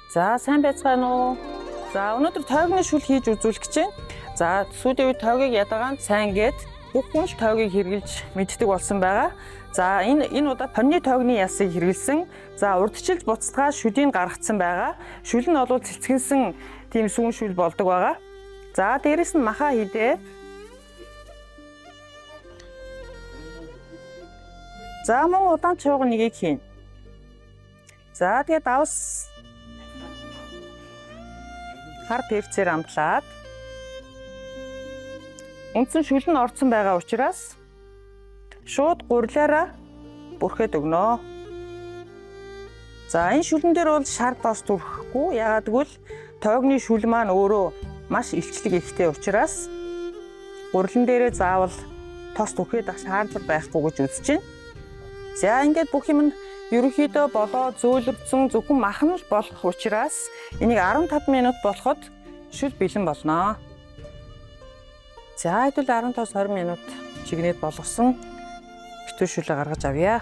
За, сайн байцгаана уу? За, өнөөдөр тойгны шүл хийж үзүүлэх гэж байна. За, сүүлийн үед тойгийг ядагаан сайн гээд бүх хүн л тойгийг хэрглэж мэддэг болсон байгаа. За, энэ удаа хоньны тойгны ясыг хэрэглэсэн. За, урдчилж буцалтгаа шүдийг гаргацсан байгаа. Шүл нь бол цэлцгэнсэн тийм сүүн шүл болдог байгаа. За, дээрэс нь маха хідээ. За, мөн удаан чууга нэгийг хийн. За, тэгээд давс хар перцээр амтлаад үндсэн шүл нь орцсон байгаа учраас шууд гурилаараа бүрхээд өгнө. За, энэ шүлэн дээр бол шар тос түрхэхгүй. Яагаад гэвэл тойгны шүл маань өөрөө маш илчлэг ихтэй учраас гурилан дээрээ заавал тос түрхээд ах шаардлага байхгүй гэж үзэж байна. За, ингээд бүх юм нь ерөнхийдөө болоо зөөлрөцсөн, зөвхөн мах нь л болох учраас энийг 15 минут болоход шүл бэлэн болно. За, хэдүүл 15-20 минут чигнээд болгосон битүү шүлээ гаргаж авъя.